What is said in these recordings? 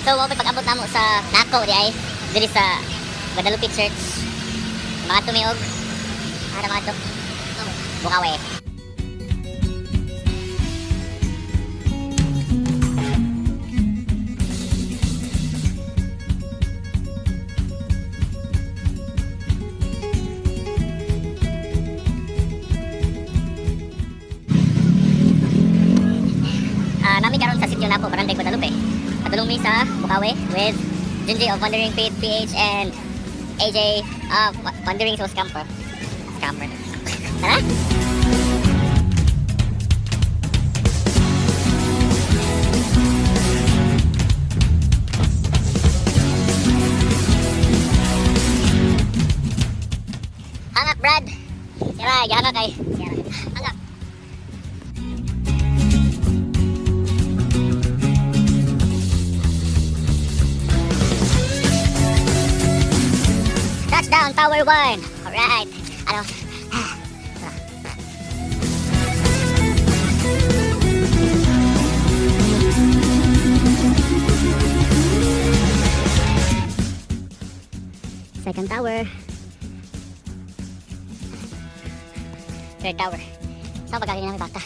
So, mao pag-abot namo sa Nako di ay diri sa Guadalupe Church. Mga tumiog. Ara mga to. Bukawi. Ah, nami karon sa sitio Napo, Barangay Guadalupe. Padulong mi sa Bukawi with Junji of Wandering Faith PH and AJ of Wandering Soul Scamper. Scamper. Tara! Hangak, Brad! Sira, gihangak ay. Hangak. Touchdown, Tower 1! Alright. Ano? Tara. Second tower. Third tower. Saan pagkakain namin bata?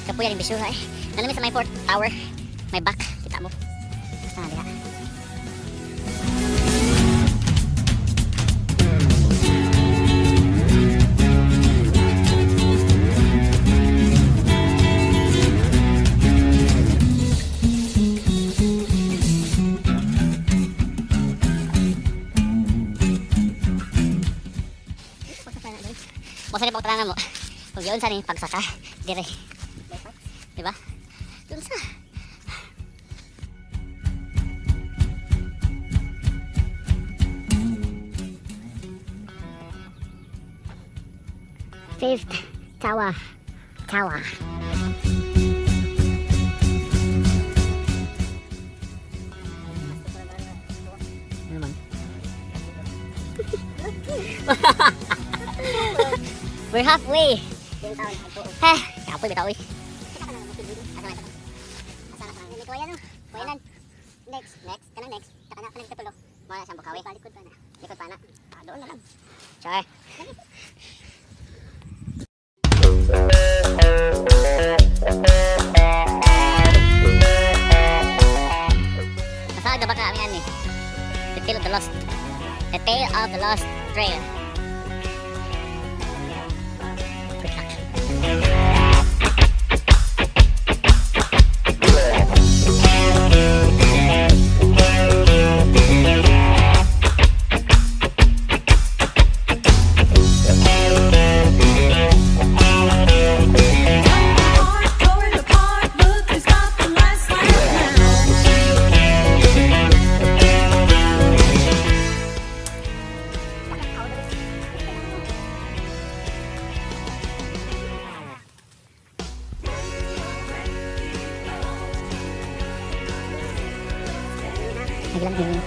Kapuya rin bisuha eh. Nanamin sa may fourth tower. May back. Kita mo. Basta na diha. Mo sa pagtarangan mo. Kung yun sa ni pagsaka dire. Diba? Yun sa. Fifth tower. Tower. Ano man? We're halfway. Ha, kapoy bitaw oy. Next, next, kanang next. Kana kanang katulo. Mo na sa Bukawi. Likod pa na. Likod pa na. Ah, doon na lang. Char. Nasaan na ba ka ami ani? The Tale of the Lost. The Tale of the Lost Trail. Good luck. Tore it apart, look who's got the last laugh now. Lagi lang din.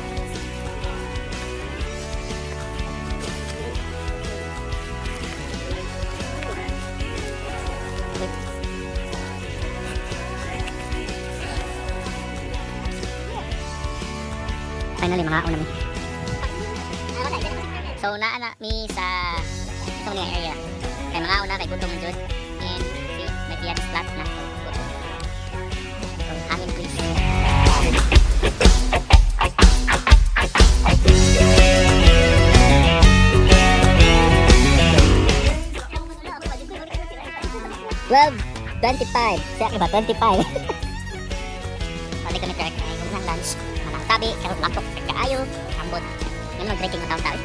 Finally, mga na mi. So, naa na mi sa ito nga area. Kay mga una kay gutom man jud. And see, may piyanis flat na. So, gutom. So, hangin please. 12:25. Siya ba? 25. Balik kami trek. Ay, kung ng lunch. Mga tabi, karon laptop, kaayo, ambot. Ngayon mag-trekking na taon tao.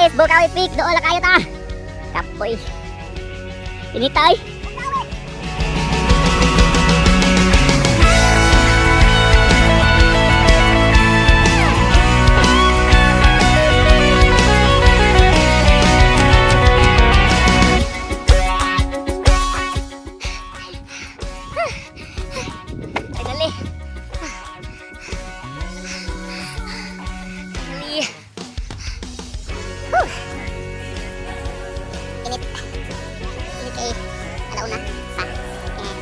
is Bocaue Peak. Doon na kayo ta. Kapoy. Initay. Finally. Finally. Whew. Init. Init kay alauna pa. And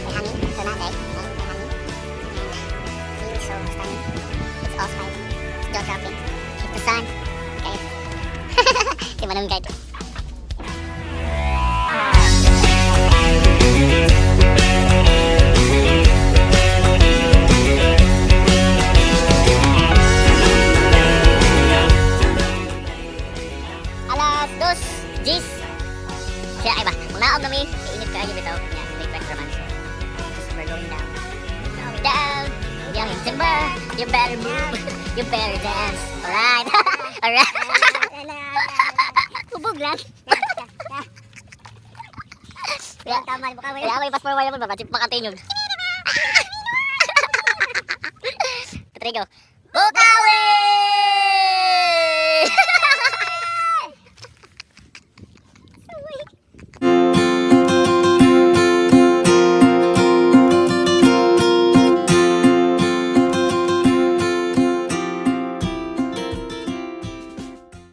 may hangin. So na, guys. May hangin. And view is so stunning. It's all smiling. It's jaw dropping. Hit the sun. Okay. Di ba naman guys? Alas dos, gis. Siya ay ba, manaog kami. Init kaayo bitaw. Yeah, may fresh raman. So, just we're going down. Going down. Young and timber. You better move. You better dance. Alright. Alright. Hubog lang. Kaya, Tama, baka kaya may fast forward naman ba? Makatinyog. Patrigo.